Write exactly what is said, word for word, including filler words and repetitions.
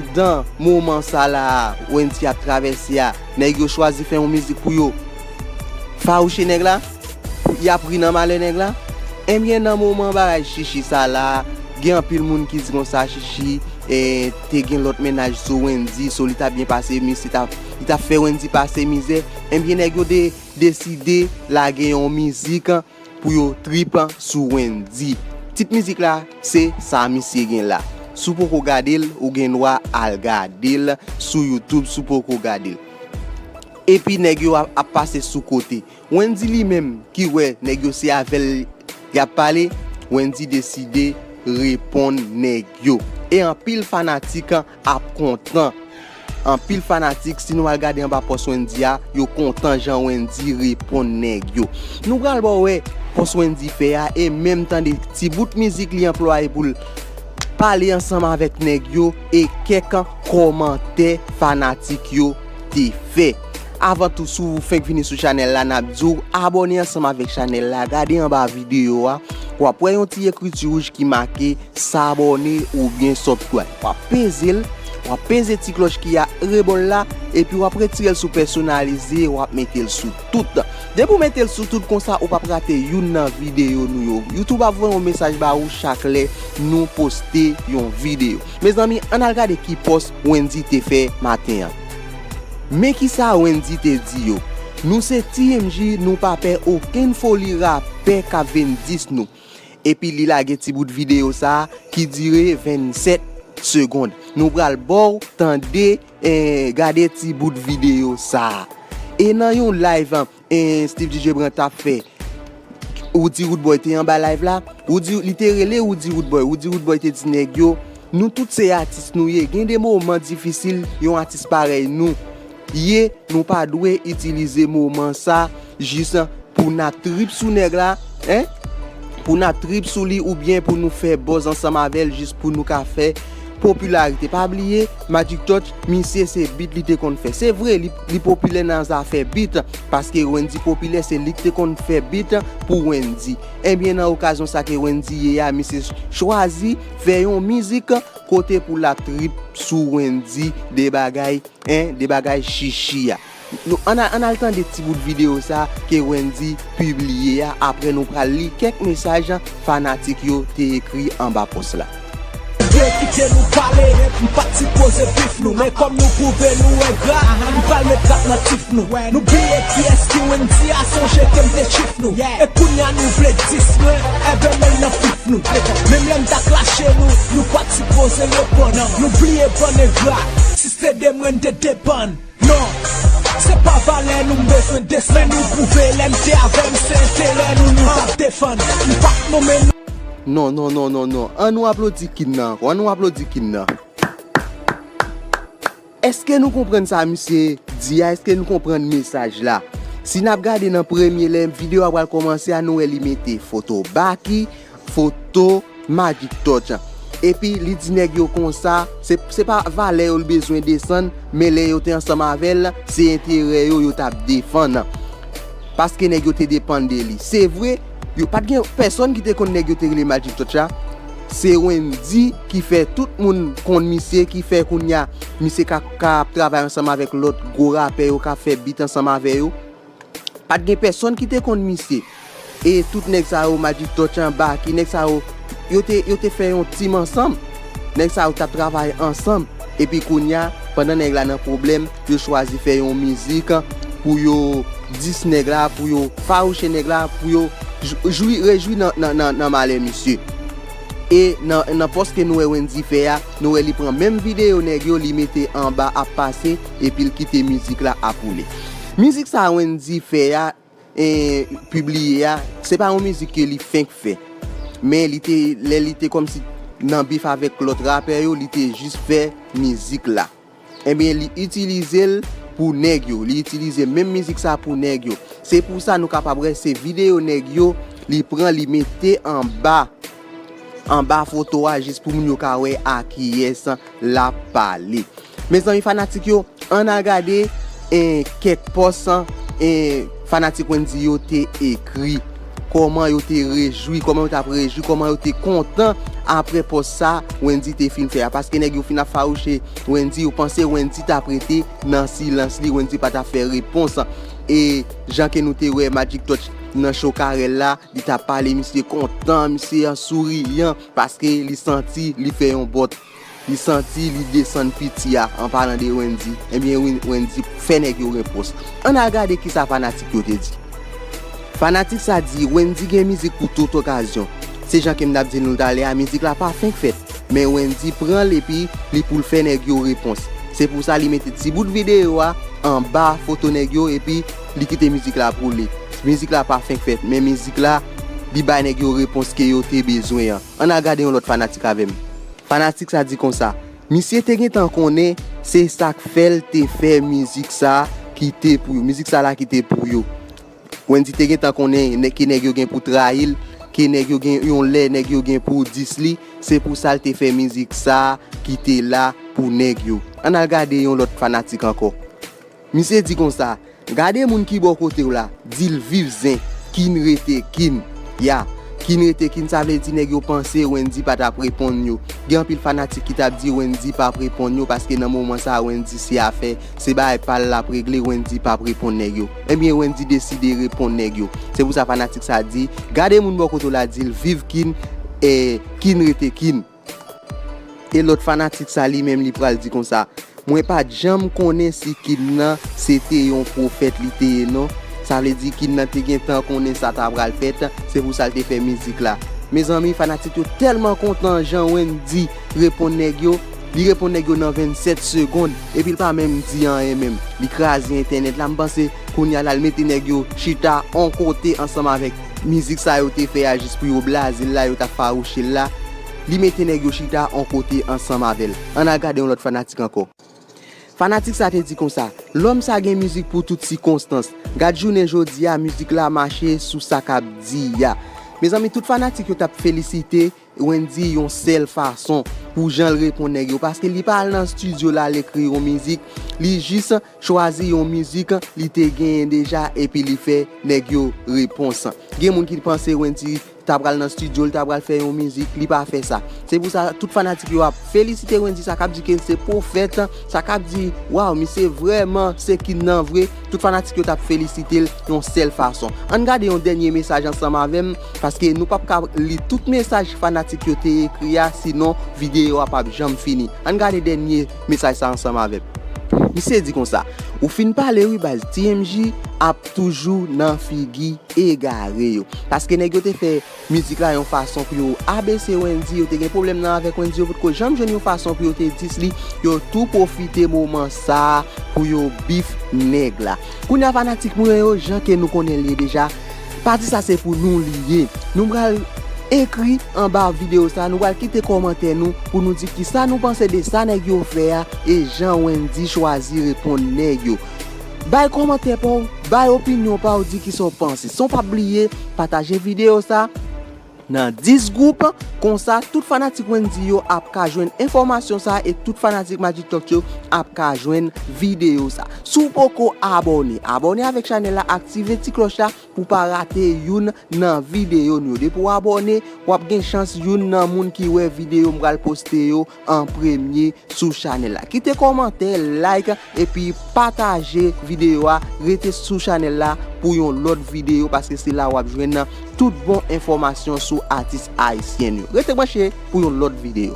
Pandan moman sa la a, Wendyy ap travèse a, nèg yo chwazi fè yon mizik pou yo fawouche nèg la, pou y ap ri nan malè nèg la. Ebyen, nan moman bagay Chichi sa la a, gen anpil moun ki di konsa Chichi, eh, te gen lòt mennaj sou Wendyy, so li t ap byen pase, misye t ap, li t ap fè Wendyy pase mizè. Ebyen, nèg yo de-, deside lage yon mizik pou yo trip sou Wendyy. Tit mizik la, se Sa Misye Gen La. Si w poko gade l, ou gen dwa al gade l sou YouTube si w poko gade l. Epi nèg yo ap, ap pase sou kote. Wendyy li menm, ki wè nèg yo se avè l y ap pale, Wendyy deside reponn nèg yo. E anpil fanatik ap kontan. Anpil fanatik, si nou al gade anba pòs Wendyy a, yo kontan jan Wendyy reponn nèg yo. Nou pral ba w wè pòs Wendyy fè a, e menm tande ti bout mizik li anplwaye pou l pale ansanm avèk nèg yo, e kèk kòmantè fanatik yo te fè. Avan tou, si w fenk vini sou chanèl la, n ap di w abòne ansanm avèk chanèl la, gade anba videyo a, w ap wè yon ti ekriti wouj ki make s'abonner oubyen subscribe. W ap peze l, w ap peze ti klòch ki a rebò l la, epi w ap retire l sou pèsonalize, w ap mete l sou tout. Depi w mete l sou tout konsa, ou p ap rate youn nan videyo nou yo. YouTube ap voye yon mesaj ba ou chak lè nou poste yon videyo. Mezanmi, ann al gade ki pòs Wendyy te fè maten an. Men kisa Wendyy te di yo: "Nou se T M J, nou pa pè okenn foli rapè k ap vin dis nou." Epi li lage ti bout videyo sa a ki dire vennsèt segonn. Nou pral ba w tande, eh, gade ti bout videyo sa a. E nan yon live, eh, Steve D J Brand t ap fè, Roody Roodboy te anba live la. Roody, li te rele Roody Roodboy. Roody Roodboy te di nèg yo, nou tout se atis nou ye. Gen de moman difisil yon atis parèy nou ye, nou pa dwe itilize moman sa jis pou n ap trip sou nèg la, en? Pou n ap trip sou li oubyen pou nou fè buzz ansanm avè l jis pou nou ka fè popilarite. Pa bliye, Magic Touch, misye se beat li te konn fè. Se vre, li, li popilè nan zafè beat, paske Wendyy popilè, se li ki te konn fè beat pou Wendyy. Ebyen, nan okazyon sa ke Wendyy ye a, misye chwazi fè yon mizik kote pou l ap trip sou Wendyy, de bagay, en, de bagay chichi a. Nou, ann a-, ann al tande ti bout videyo sa ke Wendyy pibliye a, apre nou pral li kèk mesaj fanatik yo te ekri anba pòs la. Yo kite nou pale, m pa t sipoze bif nou, men kòm nou pwouve nou engra, m pral met rap nan tif nou. Nou bliye kiyès ki Wendyy a, sonje ke m te chif nou. E kounya nou vle dis mwen, enben men l nan pif nou. Menm lè m ta klache nou, nou pa t sipoze reponn. Nou bliye bann engra, si se de mwen n te depann. Non, se pa valè nou m bezwen desann. Men nou pwouve lè m te avè m, se enterè nou nou t ap defann. M pa t nonmen nou. Non, non, non, non, non. Ann nou aplodi Kin nan ankò. Ann nou aplodi Kin nan. Èske nou konprann sa misye di a? Èske nou konprann mesaj la? Si n ap gade nan premye, lè videyo a pral kòmanse a, nou wè li mete foto Baky, foto Magic Touch. Epi li di nèg yo konsa, se, se pa valè yo l bezwen desann, men lè yo te ansanm avè l, se enterè yo yo t ap defann. Paske nèg yo te depann de li. Se vre, yo pa t gen pèsonn ki te konn nèg yo te rele Magic Touch la. Se Wendyy ki fè tout moun konn misye, ki fè kounya misye ka, ka ap travay ansanm avèk lòt gwo rapè yo, ka fè beat ansanm avè yo. Pa t gen pèsonn ki te konn misye. E tout nèg sa yo, Magic Touch an, Baky, nèg sa yo, yo te, yo te fè yon team ansanm. Nèg sa yo t ap travay ansanm. Epi kounya, pandan nèg la nan pwoblèm, yo chwazi fè yon mizik pou yo dis nèg la, pou yo fawouche nèg la, pou yo jou-, jwi, rejwi nan, nan, nan, nan malè misye. E nan, nan pòs ke nou wè Wendyy fè a, nou wè li pran menm videyo nèg yo, li mete anba ap pase, epi l kite mizik la ap woule. Mizik sa Wendyy fè a, e, pibliye a, se pa yon mizik ke li fenk fè. Men li te, lè li te kòmsi nan bif avèk lòt rapè yo, li te jis fè mizik la. Ebyen, li itilize l pou nèg yo. Li itilize menm mizik sa pou nèg yo. Se pou sa nou kapab wè se videyo nèg yo, li pran, li mete anba, anba foto a, jis pou moun yo ka wè a kiyès l ap pale. Mezanmi fanatik yo, ann al gade, eh, kèk pòs, eh, fanatik Wendyy yo te ekri. kòman yo te rejwi, kòman yo t ap rejwi, kòman yo te kontan apre pòs sa Wendyy te fin fè a. Paske nèg yo fin ap fawouche Wendyy, yo panse Wendyy t ap rete nan silans li, Wendyy pa t ap fè repons. E jan ke nou te wè Magic Touch nan cho Carel la, li t ap pale, misye kontan, misye an souriyan, paske li santi li fè yon bòt. Li santi li desann piti a, an palan de Wendyy. Ebyen, Wen-, Wendyy fè nèg yo repons. Ann al gade kisa fanatik yo te di. Fanatik sa di, Wendyy gen mizik pou tout okazyon. Se jan ke m t ap di nou talè a, mizik la pa fenk fèt. Men Wendyy pran l epi li pou l fè nèg yo repons. Se pou sa li mete ti bout videyo a anba foto nèg yo epi li kite mizik la pou li. Mizik la pa fenk fèt, men mizik la, li bay nèg yo repons ke yo te bezwen an. Ann al gade yon lòt fanatik avè m. Fanatik sa di konsa, misye te gentan konnen se sa k fè l te fè mizik sa ki te pou yo, mizik sa la ki te pou yo. Wendyy te gentan konnen nè-, ke nèg yo gen pou trayi l, ke nèg yo gen yon lè, nèg yo gen pou dis li, se pou sa l te fè mizik sa ki te la pou nèg yo. Ann al gade yon lòt fanatik ankò. Misye di konsa, gade moun ki bò kote w la, di l viv zen, kin rete kin. Ya, kin rete kin, sa vle di nèg yo panse Wendyy pa t ap reponn yo. Gen anpil fanatik ki t ap di Wendyy p ap reponn yo, paske nan moman sa a, Wendyy se afè, se bagay pa l l ap regle, Wendyy p ap reponn nèg yo. Ebyen, Wendyy deside reponn nèg yo. Se pou sa fanatik sa di, gade moun bò kote w la, di l viv kin, e kin rete kin. E lòt fanatik sa li menm li pral di konsa, mwen pa t janm konnen si kin nan se te yon pwofèt li te ye non. Sa vle di kin nan te gentan konnen sa ta pral fèt, se pou sa l te fè mizik la. Mezanmi, fanatik yo tèlman kontan jan Wendyy reponn nèg yo, li reponn nèg yo nan vennsèt segonn, epi l pa menm di anyen menm. Li kraze entènèt la, m panse kounye a la l mete nèg yo chita on kote ansanm avèk mizik sa yo te fè a jis pou yo blaze l la, yo t ap fawouche l la. Li mete nèg yo chita on kote ansanm avè l. Ann al gade yon lòt fanatik ankò. Fanatik sa te di konsa, lòm sa gen mizik pou tout sikonstans. Gad jounen jodi a, mizik la mache sou sa k ap di a. Mezanmi, tout fanatik yo t ap felisite Wendyy yon sèl fason pou jan l reponn nèg yo, paske li pa al nan estidyo l al ekri yon mizik, li jis chwazi yon mizik li te genyen deja epi li fè nèg yo repons. Gen moun ki panse Wendyy ta pral nan estidyo, l ta pral fè yon mizik, li pa fè sa. Se pou sa, tout fanatik yo ap felisite Wendyy, sa k ap di ke l se pwofèt, sa k ap di, waw, misye vrèman se kin nan vre. Tout fanatik yo t ap felisite l yon sèl fason. Ann gade yon dènye mesaj ansanm avè m, paske nou p ap ka li tout mesaj fanatik yo te ekri a, sinon videyo a p ap janm fini. Ann gade dènye mesaj sa ansanm avè m. Misye di konsa, ou fin pale wi baz, T M J ap toujou nan figi egare yo. Paske nèg yo te fè mizik la yon fason pou yo abese Wendyy, yo te gen pwoblèm nan avèk Wendyy, yo potko janm jwenn yon fason pou yo te dis li, yo tou pwofite moman sa a pou yo bif nèg la. Kounye a fanatik mwen yo, jan ke nou konnen l ye deja, pati sa se pou nou li ye. Nou pral ekri anba videyo sa, nou pral kite kòmantè nou pou nou di kisa nou panse de sa nèg yo fè a e jan Wendyy chwazi reponn nèg yo. Bay kòmantè pa w, bay opinyon pa w, di kisa w panse. San w pa bliye pataje videyo sa nan dis gwoup, konsa tout fanatik Wendyy yo ap ka jwenn enfòmasyon sa e tout fanatik Magic Talk yo ap ka jwenn videyo sa. Si w poko abòne, abòne avèk chanèl la, aktive ti klòch la pou w pa rate youn nan videyo nou yo. Depi w abòne, w ap gen chans youn nan moun ki wè videyo m pral poste yo an premye sou chanèl la. Kite kòmantè, like, epi pataje videyo a. Rete sou chanèl la pou yon lòt videyo, paske se la w ap jwenn tout bon enfòmasyon sou atis ayisyen yo. Rete branche pou yon lòt videyo.